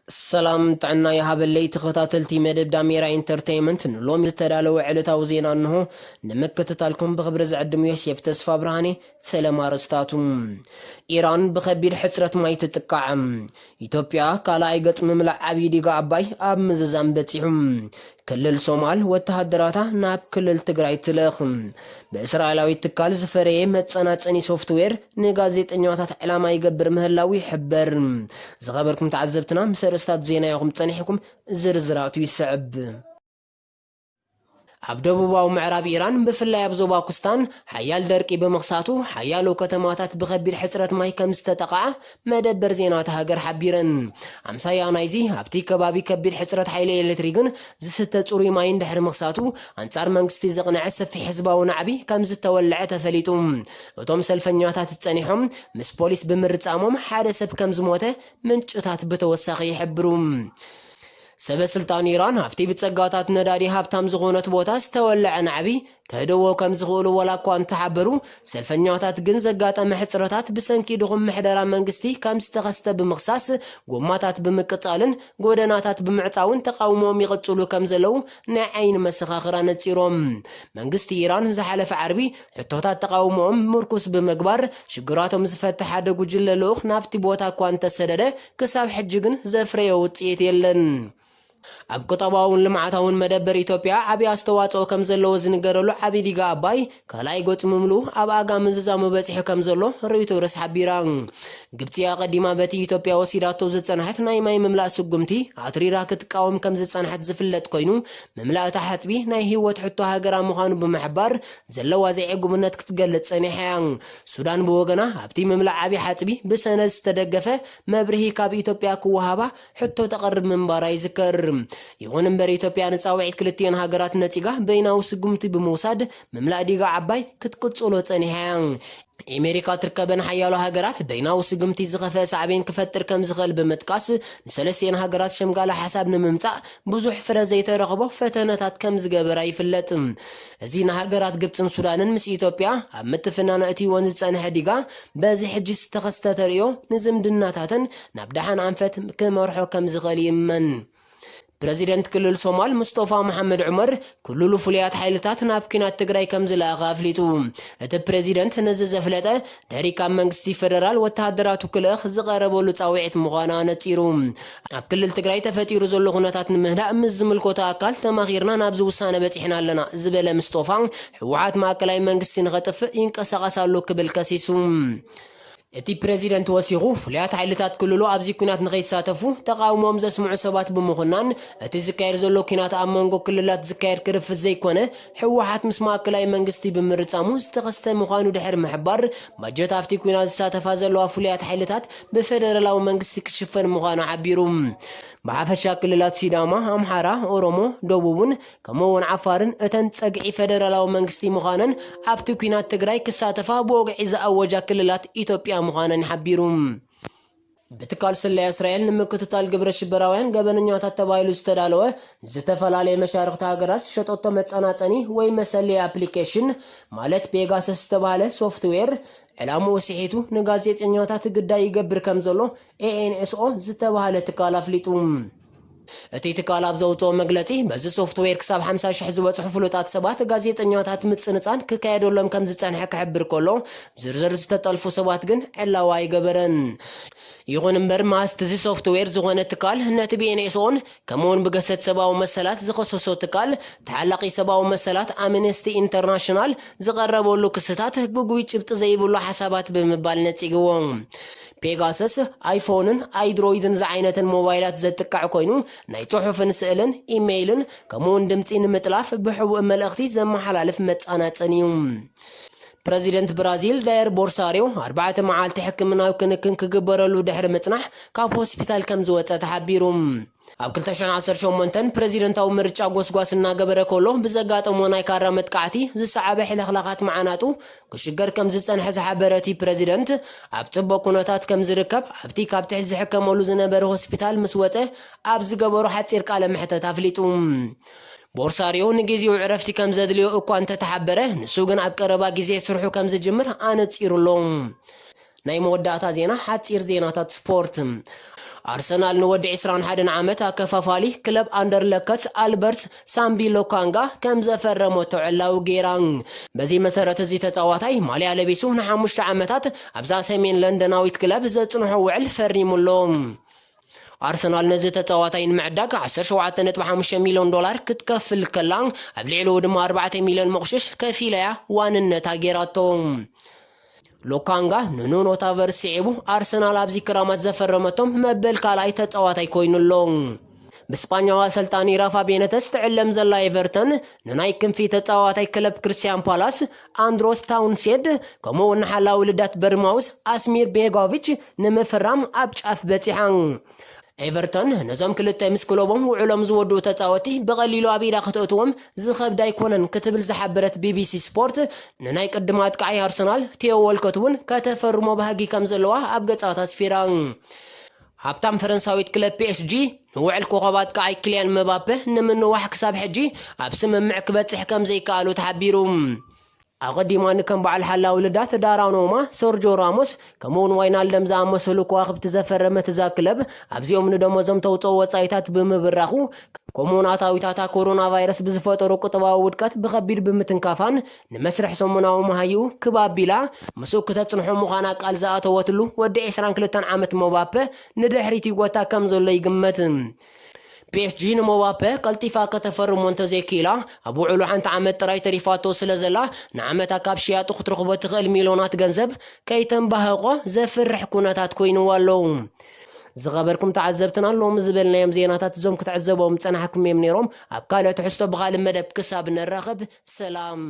ሰላም ጥዕና ይሃበለይ ተኸታተልቲ መደብ ዳሜራ ኢንተርቴይመንት፣ ንሎሚ ዝተዳለወ ዕለታዊ ዜና እንሆ። ንምክትታልኩም ብኽብሪ ዝዕድም ዮሴፍ ተስፋ ብርሃኔ። ፈለማ ኣርእስታቱ። ኢራን ብኸቢድ ሕጽረት ማይ ትጥቃዕ። ኢትዮጵያ ካልኣይ ገጽ ምምላእ ዓብዪ ዲጋ ኣባይ ኣብ ምዝዛም በጺሑ። ክልል ሶማል ወተሃደራታ ናብ ክልል ትግራይ ትልእኽ። ብእስራኤላዊ ትካል ዝፈረየ መጸናጸኒ ሶፍትዌር ንጋዜጠኛታት ዕላማ ይገብር ምህላው ይሕበር። ዝኸበርኩም ተዓዘብትና፣ ምስ ኣርእስታት ዜና ኢኹም ጸኒሕኩም፣ ዝርዝራቱ ይስዕብ። ኣብ ደቡባዊ ምዕራብ ኢራን፣ ብፍላይ ኣብ ዞባ ኩስታን፣ ሓያል ደርቂ ብምኽሳቱ፣ ሓያሎ ከተማታት ብኸቢድ ሕጽረት ማይ ከም ዝተጠቕዓ መደበር ዜና እታ ሃገር ሓቢረን። ኣምሳያ ናይዚ፣ ኣብቲ ከባቢ ከቢድ ሕጽረት ሓይሊ ኤሌክትሪክን ዝስተ ጽሩይ ማይን ድሕሪ ምኽሳቱ፣ ኣንጻር መንግስቲ ዘቕነዐ ሰፊሕ ህዝባዊ ናዕቢ ከም ዝተወልዐ ተፈሊጡ። እቶም ሰልፈኛታት ጸኒሖም ምስ ፖሊስ ብምርጻሞም፣ ሓደ ሰብ ከም ዝሞተ ምንጭታት ብተወሳኺ ይሕብሩ። ሰበ ስልጣን ኢራን፣ ኣብቲ ብጸጋታት ነዳዲ ሃብታም ዝኾነት ቦታ ዝተወልዐ ናዕቢ ከህደዎ ከም ዝኽእሉ ዋላ እኳ እንተሓበሩ፣ ሰልፈኛታት ግን ዘጋጠመ ሕጽረታት ብሰንኪ ድኹም ምሕደራ መንግስቲ ከም ዝተኸስተ ብምኽሳስ፣ ጎማታት ብምቅጻልን ጎደናታት ብምዕጻውን ተቃውሞኦም ይቕጽሉ ከም ዘለዉ ናይ ዓይኒ መሰኻኽር ኣነጺሮም። መንግስቲ ኢራን ዝሓለፈ ዓርቢ ሕቶታት ተቃውሞኦም ምርኩስ ብምግባር፣ ሽግራቶም ዝፈትሕ ሓደ ጉጅለ ልኡኽ ናብቲ ቦታ እኳ እንተሰደደ፣ ክሳብ ሕጂ ግን ዘፍረዮ ውጽኢት የለን። ኣብ ቁጠባውን ልምዓታውን መደበር ኢትዮጵያ ዓቢ ኣስተዋጽኦ ከም ዘለዎ ዝንገረሉ ዓቢ ዲጋ ኣባይ ካልኣይ ገጹ ምምልኡ ኣብ ኣጋ ምዝዛሙ በጺሑ ከም ዘሎ ሮይተርስ ሓቢራ። ግብጺ ኣቐዲማ በቲ ኢትዮጵያ ወሲዳቶ ዝጸንሐት ናይ ማይ ምምላእ ስጉምቲ ኣትሪራ ክትቃወም ከም ዝጸንሐት ዝፍለጥ ኮይኑ፣ ምምላእ እቲ ሓጽቢ ናይ ህይወት ሕቶ ሃገራ ምዃኑ ብምሕባር፣ ዘለዋ ዘይዕጉብነት ክትገልጽ ጸኒሓ እያ። ሱዳን ብወገና፣ ኣብቲ ምምላእ ዓቢ ሓጽቢ ብሰነድ ዝተደገፈ መብርሂ ካብ ኢትዮጵያ ክወሃባ ሕቶ ተቕርብ ምንባራ ይዝከር። ይኹን እምበር፣ ኢትዮጵያ ንጻውዒት ክልቲኤን ሃገራት ነጺጋ በይናዊ ስጉምቲ ብምውሳድ ምምላእ ዲጋ ዓባይ ክትቅጽሎ ጸኒሓ እያ። ኣሜሪካ ትርከበን ሓያሎ ሃገራት በይናዊ ስጉምቲ ዝኸፍአ ሳዕቤን ክፈጥር ከም ዝኽእል ብምጥቃስ፣ ንሰለስቲኤን ሃገራት ሸምጋሊ ሓሳብ ንምምጻእ ብዙሕ ፍረ ዘይተረኽቦ ፈተነታት ከም ዝገበራ ይፍለጥ። እዚ ንሃገራት ግብጽን ሱዳንን ምስ ኢትዮጵያ ኣብ ምትፍናን ኣእትይወን ዝጸንሐ ዲጋ፣ በዚ ሕጂ ዝተኸስተ ተርእዮ ንዝምድናታተን ናብ ደሓን ኣንፈት ክመርሖ ከም ዝኽእል ይእመን። ፕረዚደንት ክልል ሶማል ሙስጦፋ መሓመድ ዑመር፣ ክልሉ ፍሉያት ሓይልታት ናብ ኲናት ትግራይ ከም ዝለኣኸ ኣፍሊጡ። እቲ ፕረዚደንት ነዚ ዘፍለጠ፣ ድሕሪ ካብ መንግስቲ ፌደራል ወተሃደራቱ ክልእኽ ዝቐረበሉ ጻውዒት ምዃኑ ኣነጺሩ። ኣብ ክልል ትግራይ ተፈጢሩ ዘሎ ኩነታት ንምህዳእ ምስ ዝምልከቶ ኣካል ተማኺርና ናብዚ ውሳነ በጺሕና ኣለና ዝበለ ምስጦፋ፣ ህወሓት ማእከላይ መንግስቲ ንኸጥፍእ ይንቀሳቐስ ኣሎ ክብል ከሲሱ። እቲ ፕረዚደንት ወሲኹ፣ ፍሉያት ሓይልታት ክልሉ ኣብዚ ኲናት ንኸይሳተፉ ተቓውሞኦም ዘስምዑ ሰባት ብምኹናን፣ እቲ ዝካየድ ዘሎ ኲናት ኣብ መንጎ ክልላት ዝካየድ ክርፍት ዘይኮነ፣ ህወሓት ምስ ማእከላይ መንግስቲ ብምርጻሙ ዝተኸስተ ምዃኑ ድሕሪ ምሕባር፣ ባጀት ኣብቲ ኲናት ዝሳተፋ ዘለዋ ፍሉያት ሓይልታት ብፌደራላዊ መንግስቲ ክሽፈን ምዃኑ ሓቢሩ። ብሓፈሻ ክልላት ሲዳማ፣ ኣምሓራ፣ ኦሮሞ፣ ደቡብን ከምኡ እውን ዓፋርን እተን ጸግዒ ፌደራላዊ መንግስቲ ምዃነን ኣብቲ ኲናት ትግራይ ክሳተፋ ብወግዒ ዝኣወጃ ክልላት ኢትዮጵያ ምዃነን ሓቢሩ። ብትካል ስለያ እስራኤል ንምክትታል ግብረ ሽበራውያን ገበነኛታት ተባሂሉ ዝተዳለወ ዝተፈላለየ መሻርኽቲ ሃገራት ዝሸጠቶ መጸናጸኒ ወይ መሰለዪ ኣፕሊኬሽን ማለት ፔጋሰስ ዝተባህለ ሶፍትዌር ዕላምኡ ስሒቱ ንጋዜጠኛታት ግዳይ ይገብር ከም ዘሎ ኤ ኤን ኤስ ኦ ዝተባህለ ትካል ኣፍሊጡ። እቲ ትካል ኣብ ዘውፅኦ መግለፂ፣ በዚ ሶፍትዌር ክሳብ ሓምሳ ሽሕ ዝበፅሑ ፍሉጣት ሰባት ጋዜጠኛታት ምፅንፃን ክካየደሎም ከም ዝፀንሐ ክሕብር ከሎ፣ ዝርዝር ዝተጠልፉ ሰባት ግን ዕላዋ ኣይገበረን። ይኹን እምበር፣ ማስት እዚ ሶፍትዌር ዝኾነ ትካል ነቲ ቢ ኤን ኤስ ኦን ከምኡውን ብገሰት ሰብኣዊ መሰላት ዝኸሰሶ ትካል፣ ተሓላቒ ሰብኣዊ መሰላት ኣምነስቲ ኢንተርናሽናል ዝቐረበሉ ክስታት ግጉይ ጭብጢ ዘይብሉ ሓሳባት ብምባል ነጺግዎ። ፔጋሰስ፣ ኣይፎንን ኣይድሮይድን ዝዓይነተን ሞባይላት ዘጥቅዕ ኮይኑ፣ ናይ ጽሑፍን ስእልን፣ ኢሜይልን፣ ከምኡውን ድምጺ ንምጥላፍ ብሕቡእ መልእኽቲ ዘመሓላልፍ መጻናጸን እዩ። ፕረዚደንት ብራዚል ዳየር ቦልሶናሮ ኣርባዕተ መዓልቲ ሕክምናዊ ክንክን ክግበረሉ ድሕሪ ምጽናሕ ካብ ሆስፒታል ከም ዝወጸ ተሓቢሩ። ኣብ ክልተ ሽሕን ዓሰርተ ሸሞንተን ፕረዚደንታዊ ምርጫ ጎስጓስ እናገበረ ከሎ ብዘጋጠሞ ናይ ካራ መጥቃዕቲ ዝሰዓበ ሕልኽላኻት መዓናጡ ክሽገር ከም ዝጸንሐ ዝሓበረ እቲ ፕረዚደንት፣ ኣብ ጽቡቕ ኩነታት ከም ዝርከብ ኣብቲ ካብ ትሕቲ ዝሕከመሉ ዝነበረ ሆስፒታል ምስ ወጸ ኣብ ዝገበሮ ሓጺር ቃለ መሕተት ኣፍሊጡ። ቦልሶናሮ ንግዜኡ ዕረፍቲ ከም ዘድልዮ እኳ እንተተሓበረ፣ ንሱ ግን ኣብ ቀረባ ግዜ ስርሑ ከም ዝጅምር ኣነጺሩ ኣሎ። ናይ መወዳእታ ዜና፣ ሓጺር ዜናታት ስፖርት። ኣርሰናል ንወዲ ዕስራን ሓደን ዓመት ኣከፋፋሊ ክለብ ኣንደርለከት ኣልበርት ሳምቢ ሎካንጋ ከም ዘፈረሞ ተዕላዊ ገይራ። በዚ መሰረት፣ እዚ ተጻዋታይ ማልያ ለቢሱ ንሓሙሽተ ዓመታት ኣብዛ ሰሜን ለንደናዊት ክለብ ዘጽንሖ ውዕል ፈሪሙ ኣሎ። ኣርሰናል ነዚ ተጻዋታይ ንምዕዳግ ዓሰርተ ሸውዓተ ነጥቢ ሓሙሽተ ሚልዮን ዶላር ክትከፍል ከላ፣ ኣብ ልዕሊኡ ድማ ኣርባዕተ ሚልዮን መቑሽሽ ከፊላ እያ ዋንነታ ገይራቶ። ሎካንጋ ንኑኖ ታቨርስ ስዒቡ፣ ኣርሰናል ኣብዚ ክራማት ዘፈረመቶም መበል ካልኣይ ተጻዋታይ ኮይኑ ኣሎ። ብስጳኛዊ ኣሰልጣኒ ራፋ ቤነተስ ትዕለም ዘላ ኤቨርተን፣ ንናይ ክንፊ ተጻዋታይ ክለብ ክርስቲያን ፓላስ ኣንድሮስ ታውንሴድ፣ ከምኡ እውን ንሓላዊ ልዳት በርማውስ ኣስሚር ቤጎቪች ንምፍራም ኣብ ጫፍ በጺሓ። ኤቨርተን ነዞም ክልተ ምስ ክለቦም ውዕሎም ዝወድኡ ተጻወቲ ብቐሊሉ ኣብ ኢዳ ከተእትዎም ዝኸብድ ኣይኮነን ክትብል ዝሓበረት ቢቢሲ ስፖርት፣ ንናይ ቅድም ኣጥቃዓይ ኣርሰናል ቴዮ ወልኮት እውን ከተፈርሞ ባህጊ ከም ዘለዋ ኣብ ገጻት ኣስፊራ። ሃብታም ፈረንሳዊት ክለብ ፒኤስጂ ንውዕል ኮኸብ ኣጥቃዓይ ክልያን መባፔ ንምንዋሕ ክሳብ ሕጂ ኣብ ስምምዕ ክበጽሕ ከም ዘይከኣሉ ተሓቢሩ። ኣቐዲማ ንከም በዓል ሓላዊ ልዳት ዳራኖማ፣ ሰርጆ ራሞስ፣ ከምኡውን ዋይናልደም ዝኣመሰሉ ከዋኽብቲ ዘፈረመት እዛ ክለብ፣ ኣብዚኦም ንደሞዞም ተውፅኦ ወፃኢታት ብምብራኹ፣ ከምኡውን ኣታዊታታ ኮሮና ቫይረስ ብዝፈጠሮ ቁጠባዊ ውድቀት ብኸቢድ ብምትንካፋን፣ ንመስርሕ ሰሙናዊ መሃይኡ ክብ ኣቢላ ምስኡ ክተጽንሖ ምዃና ቃል ዝኣተወትሉ ወዲ ዕስራን ክልተን ዓመት መባፔ ንድሕሪት ይጎታ ከም ዘሎ ይግመት። ፒኤስጂ ንመባፔ ቀልጢፋ ከተፈርሞ እንተዘይክኢላ፣ ኣብ ውዕሉ ሓንቲ ዓመት ጥራይ ተሪፋቶ ስለ ዘላ፣ ንዓመታ ካብ ሽያጡ ክትረኽቦ ትኽእል ሚልዮናት ገንዘብ ከይተንባህቖ ዘፍርሕ ኩነታት ኮይንዋ ኣሎ። ዝኸበርኩም ተዓዘብትና፣ ሎሚ ዝበልናዮም ዜናታት እዞም ክትዕዘቦም ዝጸናሕኩም እዮም ነይሮም። ኣብ ካልእ ትሕዝቶ ብኻልእ መደብ ክሳብ ንራኸብ፣ ሰላም።